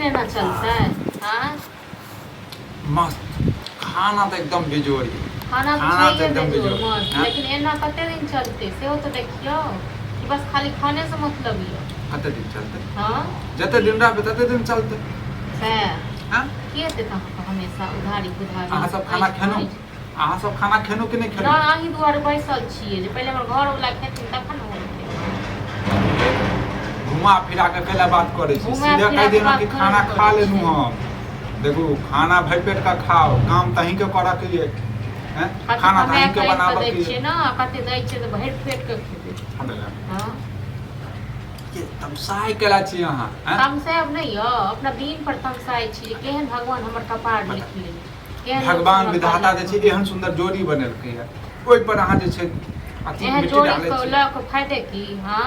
एना चलतै हाँ मस्त खाना तऽ एकदम बेजोड़ यऽ खाना तऽ खाना तऽ छैहे एकदम बेजोड़ बेजोड़ मस्त हँ? लेकिन एना कते दिन चलतै सेहो तऽ देखियौ कि बस खाली खाने से मतलब यऽ कते दिन चलतै हँ जते दिन रहबै तते दिन चलतै सएह हँ की हेतै तऽ अहाँके हमेशा उधारी पुधारी अहाँ सब खाना ऐंठ खेलहुँ ऐंठ। अहाँ सब खाना खेलहुँ कि नहि नहि खेलहुँ अहीं दुआरे बैसल छियै जे पहिले हमर घरवला खेथिन तखन ने हम खेबै घुमा फिरा के कैला बात करै छी घुमा सीधे फिरा कहि के देलहुँ बात कि थोड़े खाना ने खा करै लेलहुँ छियै। हम देखू खाना भरि पेट का खाओ काम तऽ अहीँके करऽ के ये हैं? कते खाना तऽ कमाए अहीँके कऽ आनि कऽ बनाबऽ दै के छियै ये ने आ कते दै छियै तऽ भरि पेट कऽ खेबै हाँ दादा, हँ ये तमसाइ केला छी अहाँ हैं? तमसायब नहि यऽ अपना दिन पर तमसाइ छी जे केहन भगवान हमर कपार लिख लेने केहन लोक भगवान हमर विधाता कपार जे छै एहन सुन्दर जोड़ी बनेलकै है ओहि पर अहाँ जे छै अथी एहन मिट्टी जोड़ी डालै के छी लऽ कऽ फायदे की हँ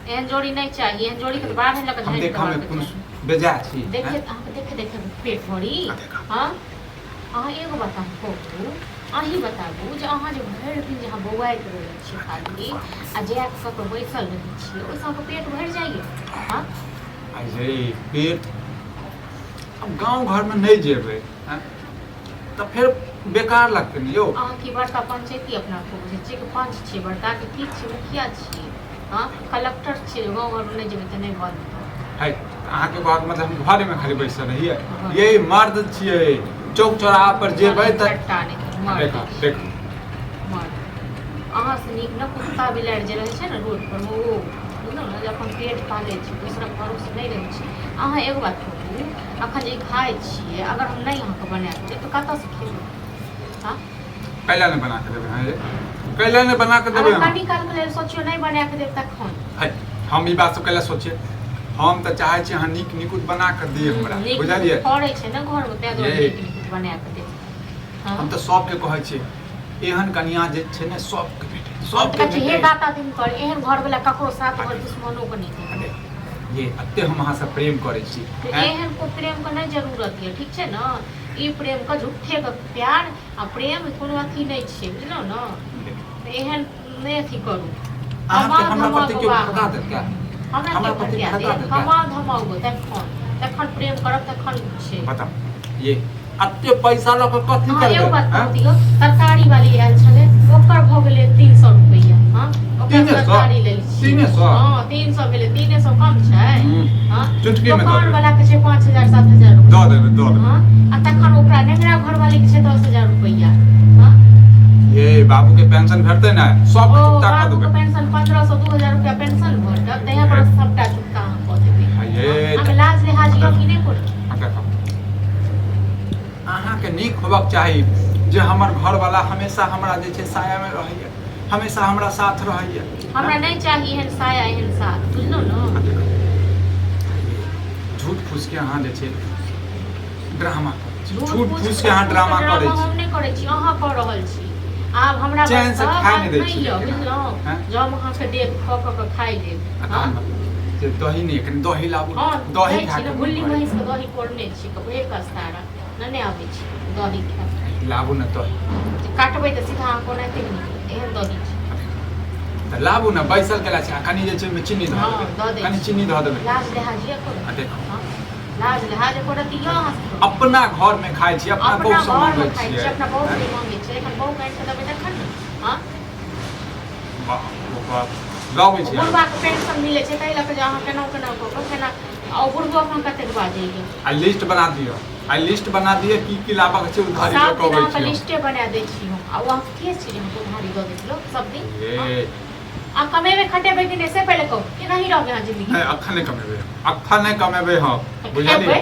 एहन जोड़ी नहि चाही एहन जोड़ी के तऽ बाहर लऽ कऽ हम झाड़ि देखऽ मे देबाक कोनो चाही बेजाय छी देखे हैं? अहाँके देखे देखे पेट भरी आ देखा। हँ अहाँ एगो बात अहाँ कहू अहीं बताबू जे अहाँ जे भरि दिन जे अहाँ बौआइत रहै छियै खाली आ जाए कऽ कतहु बैसल रहै छियै ओहिसँ अहाँके पेट भरि जाइए हँ आ ये पेट अब गाँव घरमे नहि जेबै हैं? तऽ फेर बेकार लगतै ने यौ अहाँ की बड़का पंचायती अपना आपके बुझै छियै कि पंच छियै बड़का कि की छियै मुखिया छियै हँ कलेक्टर छियै जे गाँव घरमे नहि जेबै तऽ नहि बनतै है अहाँके कहक मतलब हम घरेमे खाली बैसल रहियै ये मर्द छियै चौक चौराहा पर जेबै तऽ खट्टा नहि मर्द देखो देखो मर्द अहाँसँ नीक ने कुत्ता बिलाड़ि जे रहै छै ने रोड पर ओ बुझलहुँ ने जे अपन पेट पालै छै दोसरक भरोसे नहि रहै छै अहाँ एगो बात कहू अखन जे ई खाइ छियै अगर हम नहि अहाँके बना कऽ देब तऽ कतऽसँ खेबै हँ कैला नहि बना के देबै अहाँ ये कैला नहि बना के देबै अगर अहाँ कनी कालके लेल सोचियौ नहि बना कऽ देब तखन है हम ई बात सब कैला सोचिए हम तऽ चाहै छी अहाँ नीक निकुत बना कऽ दिअ हमरा नीक बुझलियै फड़ै छै ने घरमे ताहि दुआरे ये। नीक नीक बना कऽ देब हँ हम तऽ सबके कहै छियै एहन कनिया जे छै ने सबके भेटै हम तऽ सबके कहै छी हे भेटै दाता दिन कर एहन घरवला ककरो सात घर दुश्मनो के नहि देबै ये एते हम अहाँसँ प्रेम करै छी तऽ आँय? एहन को प्रेम के नहि जरूरत यऽ ठीक छै ने ई प्रेम के झूठे के प्यार आ प्रेम कोनो अथी नहि छै बुझलहुँ ने तऽ एहन नहि अथी करू अहाँके कमाउ हमरा धमाउ प्रति केओ बौआ भड़का देलकै हमरा हमरा के प्रति भड़का भड़का देत देलकै? कमाउ धमाउ गो तखन तखन प्रेम करब तखन छै बताउ ये एते पैसा लऽ कऽ कथी अहाँ करबै एगो बात आँय? कहू दियौ तरकारी वाली आयल छलै ओकर भऽ गेलै 300 रुपैआ हँ ओकर 300? तरकारी लेल छियै 300? हँ 300 भेलै 300 कम छै हम्म। हँ चुटकी मे दऽ दोकान देबै। वाला के छै 5000 7000 रुपैआ दऽ देबै दऽ देबै हँ आ तखन ओकरा नेंगरा घर वाली के छै 10000 रुपैआ हँ ये बाबू के पेंशन भेटतै ने सब ओ चुकता कऽ बाबू के देबै पेंशन 1500 2000 रुपैआ पेंशन भेटत तहिया पर सबटा चुकता अहाँ कऽ देबै ये अहाँके लाज लिहाज यऽ कि नहि कोनो आ देखो अहाँके नीक होबक चाही जे हमर घरवाला हमेशा हमरा जे छै सायामे रहैए हमेशा हमरा साथ रहैए हमरा नहि चाही एहन साया एहन साथ बुझलहुँ ने झूठ फूस के अहाँ जे छै ड्रामा करै छी झूठ फूस के अहाँ ड्रामा करै छी हम नहि करै छी अहाँ कऽ रहल छी आब हमरा चैन से खाय नहि दै छी बुझलहुँ जँ हम अहाँके देब कऽ कऽ कऽ खाइ लेब जे दही नहि कनि दही लाबू हँ दही खा कऽ भुल्ली महींस के दही पौरने छी कऽ एक अस्तारा नहि आबै छै दही खाय लाबू ने दही काटबै तऽ सीधा अहाँ कोनाते निकलत एहन दही छै तऽ लाबू ने बैसल केला छै आ कनि जे छै ओहिमे चीनी धऽ देबै कनि चीनी धऽ देबै लाज लिहाज ये करू आ देखो लाज लिहाज करत यऽ अहाँ अपना घर में खाइ छी अपना बहू से मांगै छियै अपना बहू से मांगै छियै एखन बहू आनि कऽ देबै तखन ने हँ वाह बाप लबै छी बुढ़बा के पेंशन मिलै छै ताहि लऽ कऽ जे अहाँ केना केना कऽ कऽ केना आ ओ बुढ़बो अखन कतेक बाजैए आ लिस्ट बना दिअ आ लिस्ट बना दिअ की की लाबक छै उधारी लऽ सब कऽ दिन अबै अहाँके छी हम। लिस्टे बना दै छी हम आ ओ अहाँ के छी जे अहाँके उधारी दऽ देत लोक सब दिन ए आ कमेबै खटेबै कि नहि से पहिले कहू कि नहीं रहबै अहाँ जिंदगी नहि अखन नहि कमेबै अखन नहि कमेबै हम बुझलियै खेबै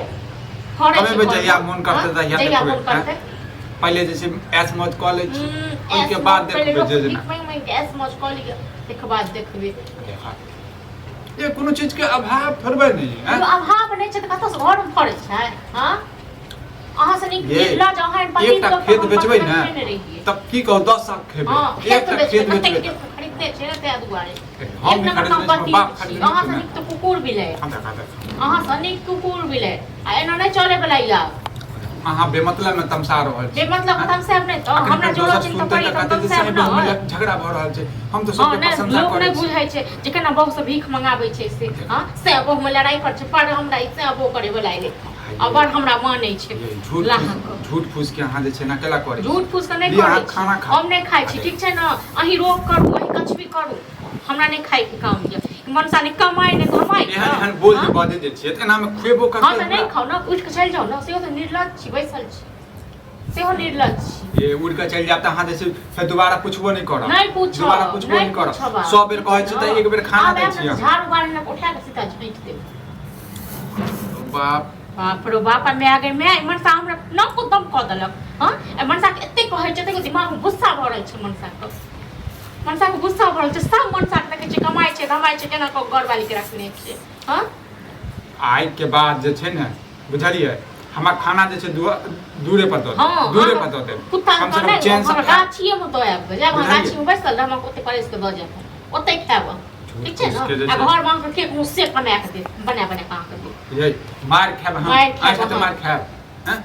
फड़ै छै कमेबै जहिया घरमे, मोन करतै हँ? तहिया जहिया देखबै, मोन करतै पहिले जे छै ऐश मौज कऽ लै छी ओहिके ऐश बाद मौज पहिले देखबै लोक जे जेना भीख मांगि मांगि के ऐश मौज कऽ लिअ ताहिके बाद देखबै ये कोनो चीज के अभाव थोड़बे नहीं है यो अभाव नहि छै तऽ कतऽसँ घरमे फड़ै छै हँ अहाँ से नीक ये, निर्लज अहाँ एहन पति एकटा लोक खेत हम बेचबै पकड़ने ने नहि रहियै। तब की कहू 10 साल खेबै हँ खेत एकटा खेत बेचबै कते बेचबै खेत खरीदते छै ने ताहि दुआरे हम एक नहि नंबर खरीदने के छी, पति बाप छी खरीदने अहाँ छै से ने। नीक तऽ कुकुर बिलाइ हम देखा देखा अहाँ से नीक कुकुर बिलाइ आ एना नहि चले बला ई आब अहाँ बेमतलब में तमसा रहल छी बेमतलब हँ? तमसायब नहि तऽ अखन हमरा फेर जोड़ो दोसर चिन्ह सुनतै पड़ी तऽ तऽ कहतै जे तमसायब साहेब नहि हमरा झगड़ा भऽ रहल छै हम तऽ हँ सबके नहि प्रशंसा लोक करै नहि छी बुझै छै जे केना बहु से भीख मंगाबै छै से हँ से बहु में लड़ाई कर छै पर हमरा ई से बहु करे बला एलै आ बड़ हमरा मानै छै ये झूठ लाह फूस- कऽ। झूठ फूस के अहाँ जे छै ना केला करै छी? झूठ फूस के नहि लिअ, अहाँ करै छी। खाना खाउ। हम नहि खाइ छी ठीक छै ने अहीं रोक करू अहीं किछु भी करू हमरा नहि खाइके काम यऽ मनसा नहि कमाइ नहि धमाइ एहन एहन बोल जे बजै जे छियै तऽ एनामे खुएबो हँ करतै तऽ नहि हमरा। खाउ ने उठि कऽ चलि जाउ ने सेहो तऽ निर्लज छी बैसल छी सेहो निर्लज छी ये उड़ि कऽ चलि जायब तऽ अहाँ जे छै फेर दोबारा पुछबो नहि करब नहि पूछब दोबारा पुछबो नहि करब पूछब आब। 100 बेर कहै छी तऽ एक बेर खाना आब दै आयब छी ने अहाँ झाड़ू बारी लग उठा कऽ सीधा झाँटि देब बाप बाप रो बाप आ माय गे माय मनसा हमरा नाको दम कऽ देलक हँ आ मनसाके एते कहै छै एते दिमागमे गुस्सा भरल छै मनसाके मनसाके गुस्सा भरल छै सब मनसाके देखै छै कमाइ छै धमाइ छै केना कऽ घरवालीके रखने छै हँ आइ के बाद जे छै ने बुझलियै हमरा खाना जे छै दूरे पर दऽ देब हँ दूरे पर दऽ देब कुत्ता कम से के कम चैन से हमरा खायब। गाछिए मे दऽ आयब जायब अहाँ बुझलियै? गाछी मे बैसल रहब हम ओते परसि कऽ दऽ जायब ओते खायब ठीक छै ने फूस के जे आ छै- घर मे अहाँके के मुँह कमाए कऽ देब बना बना कऽ अहाँके देब ये मार खायब हम मारि खायब आइ से तऽ हम। मार खायब हैं?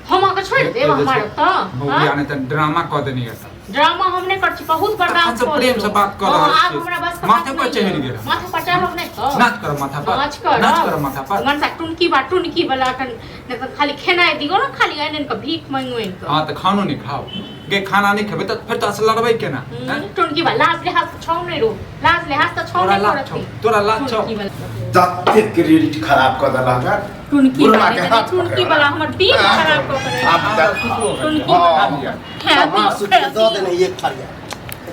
हम अहाँके छोड़ि देब जे छै, हमर ओतऽ मौगी हँ? आने तऽ ड्रामा कऽ देनी एतऽ ड्रामा हम नहि करै छी बहुत बर्दाश्त तखन से कऽ प्रेम से लेलहुँ। बात कऽ हँ, रहल आब छी। हमरा बस के माथे बात पर नहि चढ़ि यऽ। गेल। माथे पर चढ़ब नहि तऽ नाच करब माथा पर नाच करब नाच करब माथा पर मनसा टुनकी बा टुनकी वाला अखन नहि तऽ खाली खेनाइ दियौ ने खाली आनि आनि कऽ भीख मांगि मांगि कऽ हाँ तऽ खानो नहि खाओ गे खाना नहि खेबै तऽ फेर तोरा से लड़बै केना हैं? टुनकी बा लाज लिहाज तऽ छौ नहि रो लाज लिहाज तऽ छौ तोरा नहि लाज करत छौ तोरा लाज छौ टुनकी वाला ततेक क्रेडिट खराब कऽ देलक हँ टुनकी बुढ़वा वाला के नहि, हाथ टुनकी पकड़ल। वाला हमर दिल खराब कऽ के आब रखि तऽ टुनकी हाँ। वाला खाए माँ दियौ, सुखी खाए दऽ दियौ। देने एक थरिया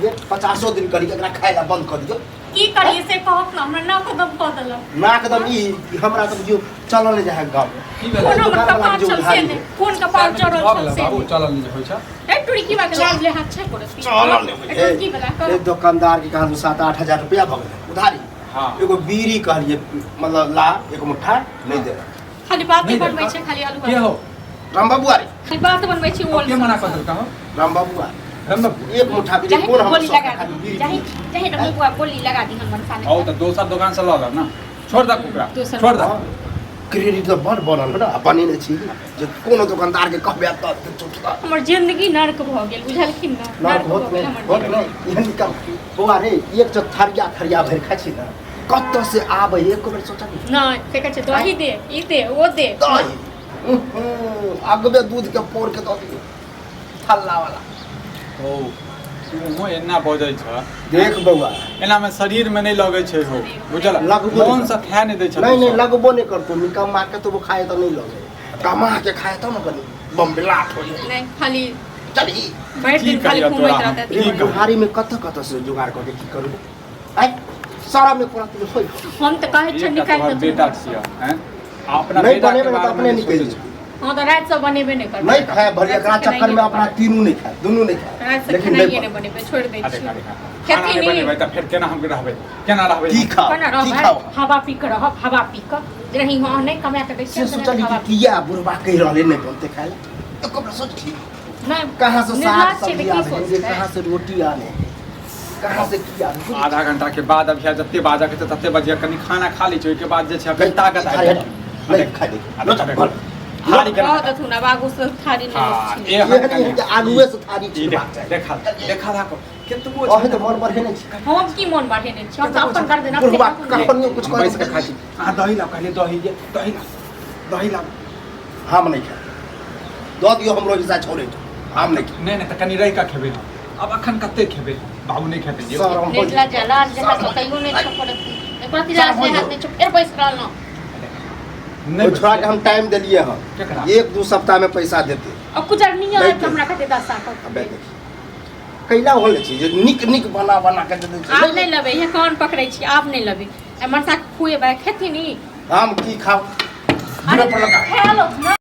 ये 50 दिन करी एकरा खाय ला बंद कऽ दियौ की करिए से कहत ना हमरा नाक दम कऽ देलक नाक दम ई कि हमरा तऽ बुझियौ चलल नहि जाइ गाँव की भेलै कोन हमर दोकान वाला कपार के जे छल से उधारी नहि कोन कपार चढ़ल भऽ छल गेलै से बाबू नहि चलल नहि होइ छै ए टुड़की वाला के लाज लेहाज छै करत चलल नहि होइ छै। टुड़की वाला ए दोकानदार के कहाँ 7-8 हजार रुपया भऽ गेलै उधारी हाँ एगो बीड़ी कहलिए मतलब ला एक मुट्ठा नहीं देलक खाली बाते नहि बनबै देलक। छै खाली आलू के हो राम बाबू आरे खाली बात बनबै छै ओल के मना कऽ देलका हो राम बाबू आरे राम बाबू एक मुट्ठा बीड़ी जाहि कोन हम गोली सब लगा खाली दी बीड़ी जाहि जाहि न बुआ गोली लगा दी हम मनसा औ तऽ दोसर दोकान से लऽ ले ना छोड़ दे ओकरा दोसर छोड़ दे हाँ, क्रेडिट तऽ बड़ बनल है ना आ बनेने छी जे कोनो दोकानदार के कहबै तऽ चुटता हमर जिंदगी नर्क भऽ गेल बुझलखिन ना नर्क भऽ होत गेल नहीं हमर होत जिंदगी। नहीं एहन निकल बौआ रे एक जो थरिया थरिया भरि खाइ छी ना कतऽ से आबै एको बेर सोचल नहि से कहै छै दही दे ई दे ओ दे दही अगबे दूध के पौर के दऽ दियौ फल्ला वाला ओ तू एना बजै छ देख बौआ एना में शरीर में नहीं लगै छै हो बुझल लगबो मोन नहि से खाए नहीं दै छै नहीं नहीं लगबो नहीं करतो निकम्मा के तो वो खाए तो नहीं लगे कमा के खाए तो ना कनी बम्बलाट हो जाए नहि खाली चल ई भरि की दिन खाली करियौ घूमैत तोरा हम? रहतै रे की कहू? बुहारी में कत कत से जुगाड़ करके की करू आय सारा में पूरा तुम होई हम तऽ कहै छियै एकटा निकालि तोहर दे बेटा छियै हैं आ अपना नहीं बेटा के बनेबै बारे तऽ में अपने नहीं निकलि सोचै जेतै छै। हँ तऽ राति से बनेबे नहि करबै नहीं खाए भरि एकरा राति से चक्कर में अपना खेनाइए तीनू नहीं खाए दुनू नहीं खाए राति से लेकिन खेनाइए नहीं नहि बनेबै छोड़ि दै आ देखा छियै देखा खाना खेती नहीं नहि बनेबै तऽ फेर केना हम रहबै केना रहबै की खाओ केना की रहबै खाओ हवा पी कऽ रहब हवा पी कऽ जे रही हँ नहि कमा कऽ दै से छियै सोचली हवा कि किया बुढ़बा कहि रहले नहीं बनते खाए ला एको बेर सोचली नहि कहाँ से साग निर्लज छै सब्जी तऽ की आने सोचतै कहाँ से रोटी आने कहाँ से की आने आधा घंटा के बाद अभी जते बाजऽ के छै तते बजिया कनी खाना खा लै छै ओहिके बाद जे छै फेर ताकत आबि नहीं जायत। नहीं खाए दे आ देखा, देखा। थारी केना रह देथुन आब आगू से थारी नहि हाँ, लैत छियै। एहन एहन कनी। एहन जे आगुए से थारी ई छिड़बाक चाही देखा देखा देखा केतबो अहे तऽ मन बढ़े नहि छै हम की मोन बढ़ेने छी हम तऽ अपन कर देना बुढ़बा कखनियो कुछ हम बैस करै के खाइ छी अहाँ दही लाउ कहलियै दही जे दही लाउ दही लाउ हम नहि खायब दऽ दियौ हमरो हिस्सा छोड़े हम नहि खायब नहि नहि तऽ कनी रहि कऽ खेबै हम आब अखन कते खेबै बाबू नहि खेतै जे शरम होइ निर्लज है, लाज लिहाज तऽ तैयो नहि छौ करत एको रत्ती लाज लिहाज नहि छौ फेर बैस रहलहुँ नहि ओहि छोड़ा के हम टाइम देलियै हँ केकरा? 1-2 सप्ताह में पैसा देते आ कुजरनिया नहि आबि कऽ हमरा कहतै दशा कऽ अबे देखी कैला होल छै जे नीक नीक बना बना के दे दै आब छै नहि लेबै हे कान पकड़ै छी आब नहि लेबै आ मनसा के खुएबै खेथिन ई हम की खाउ अरे दूरे पर लगा खाए लो ना।